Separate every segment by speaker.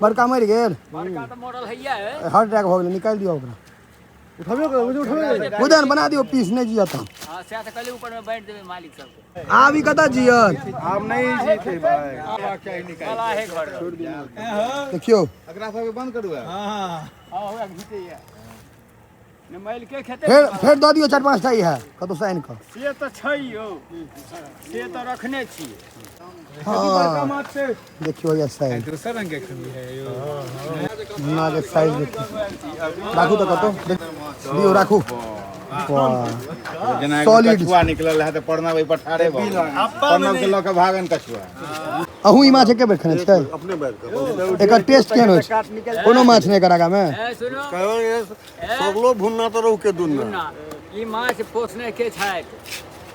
Speaker 1: बड़का मरि गेल।
Speaker 2: बड़का तऽ मरल हैया है।
Speaker 1: हार्ट अटैक भऽ गेलै, निकालि दियौ ओकरा।
Speaker 3: उठबे करू, उठबे करू।
Speaker 1: बुदन बना दियौ पीस, नहि जियत।
Speaker 2: हाँ, सएह तऽ कहलियै ऊपरमे बाँटि देबै मालिक सबके।
Speaker 1: आब ई कतऽ जियत?
Speaker 3: आब नहि जीते भाई।
Speaker 2: कला है घर।
Speaker 1: देखियौ
Speaker 4: एकरा सबके बंद करू आब।
Speaker 2: हाँ, ओकरा घिचैया। ने मालि के खेतै।
Speaker 1: फेर फेर दऽ दियौ 4 5 टा इएह कतौ से आनि कऽ।
Speaker 2: से तऽ छै यौ, से तऽ रखने छियै।
Speaker 1: हाँ देखियौ ये साइज
Speaker 5: दोसर रंग के खंडी है यो।
Speaker 1: भुन्ना के साइज देखियौ। राखू तऽ कतौ दियौ, राखू। वाह
Speaker 4: जेना एगो
Speaker 1: Solid।
Speaker 4: कछुआ निकलल रहै तऽ प्रणव ओहि पर ठाढ़े भऽ गेल। प्रणव के लऽ कऽ भागन कछुआ।
Speaker 1: अहूँ ई माछ एके बेर खेने छियै?
Speaker 3: अपने बैठ के।
Speaker 1: एकर टेस्ट केहन होइ छै? कोनो माछ नहि एकर आगामे।
Speaker 2: ए सुनू,
Speaker 3: सगलो भुन्ना तऽ रहु के दुन्ना।
Speaker 2: सुनना, ई माछ पोसने के छथि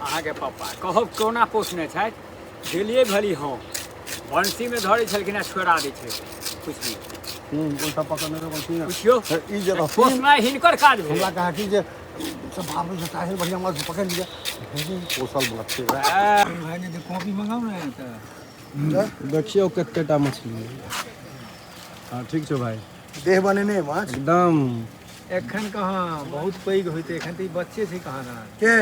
Speaker 2: अहाँके पप्पा? कहब कोना पोसने छथि? गेलियै भली हम बंसीमे धरै छलखिन आ छोड़ा दै छलखिन। पुछलियै,
Speaker 3: उल्टा पकड़ने रहै बंसी ने।
Speaker 2: पुछियौ
Speaker 3: ई जे रहथिन,
Speaker 2: पोसनाइ हिनकर काज भेल।
Speaker 3: हमरा कहा कि जे सब बाप रे साहिल बढ़िया माछ पकड़ लिया, पोसल माछ छै।
Speaker 5: भाई ने कॉपी मंगाउ ने तऽ।
Speaker 6: देखियौ कतेटा मछली। हाँ ठीक छौ भाई।
Speaker 1: देह बनेने माछ
Speaker 6: एकदम।
Speaker 5: एखन कहाँ बहुत पैघ होइते, एखन तऽ ई बच्चे छै कहाँ ना।
Speaker 1: के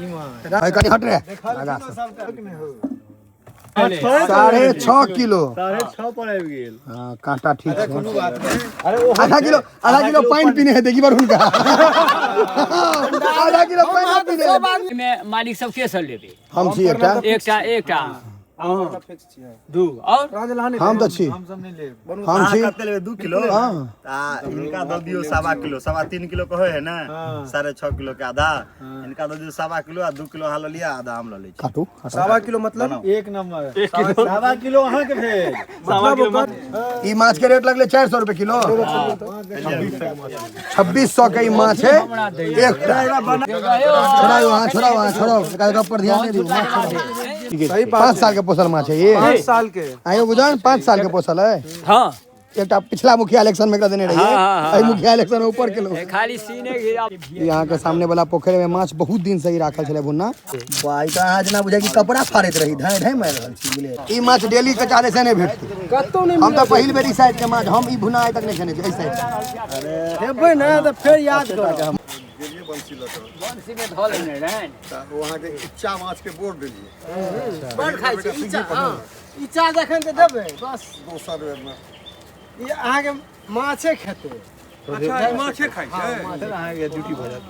Speaker 5: ई माछ
Speaker 1: है? कनि हट रे आगा से।
Speaker 5: सबटा नहि हो।
Speaker 1: 6.5 किलो।
Speaker 3: 6.5 पर आबि गेल।
Speaker 1: हाँ कांटा ठीक छै।
Speaker 5: कोनो बात नहि।
Speaker 1: आधा किलो, आधा किलो पानि पीने हेतै की बार हुनका? आधा किलो पानि पीने हेतै।
Speaker 2: एहिमे मालिक सब के सब लेबै?
Speaker 1: हम छी एकटा।
Speaker 2: एकटा, एकटा, दू और
Speaker 1: हम तऽ छी।
Speaker 5: हम सब नहि लेब।
Speaker 1: हम छी।
Speaker 7: कते लेबै? 2 किलो।
Speaker 1: हाँ।
Speaker 7: आ इनका दऽ दियौ 1.25 किलो, 3.25 किलो कहै है ने, 6.5 किलो के आधा इनका दऽ दियौ। 1.25 किलो आ 2 किलो अहाँ लऽ लिअ, आधा हम लऽ लै छी।
Speaker 1: काटू।
Speaker 6: 1.25 किलो मतलब
Speaker 5: एक नंबर। 1.25 किलो अहाँके भेल।
Speaker 6: मतलब
Speaker 1: ई माछ के रेट लगलै 400 रुपए किलो। 2600 के ई माछ है एकटा। छोड़ाओ अहाँ, छोड़ाओ अहाँ, छोड़ाओ। एकर गप पर ध्यान नहि दियौ, माछ छोड़ाओ। 5 साल के पोसल माछ है ये।
Speaker 6: 5 साल के।
Speaker 1: आयो बुझन 5 साल के पोसल है।
Speaker 2: हाँ
Speaker 1: एकटा पिछला मुखिया इलेक्शन में एकरा देने रहियै, एहि मुखिया इलेक्शन में ऊपर केलहुँ।
Speaker 2: खाली सीने घिरा।
Speaker 1: ई अहाँके सामने वाला पोखरि में माछ बहुत दिन से ही राखल छलै भुन्ना। वाह, ई तऽ अहाँ जेना बुझाय कि कपड़ा फाड़ैत रही, धाँय धाँय मारि रहल छी बुझलियै। ई माछ डेली के चारे से नहि भेटतै।
Speaker 6: कतौ नहि।
Speaker 1: हम तऽ पहिल बेर ई साइड के माछ, हम ई भुन्ना आइ तक नहि खेने छी एहि साइड।
Speaker 6: खेबै ने तऽ फेर याद करब।
Speaker 3: गेलियै बंसी लऽ कऽ।
Speaker 2: बंसीमे धऽ लेने रहनि।
Speaker 3: तऽ ओ अहाँके इच्चा माछ के बोर देलियै।
Speaker 6: बड़ खाइ छै इच्चा। हँ इच्चा जखन तऽ देबै बस।
Speaker 3: दोसर बेरमे
Speaker 6: ई अहाँके माछे खेतै।
Speaker 5: अच्छा, ई माछे खाइ छै?
Speaker 6: अहाँके ड्यूटी भऽ जायत।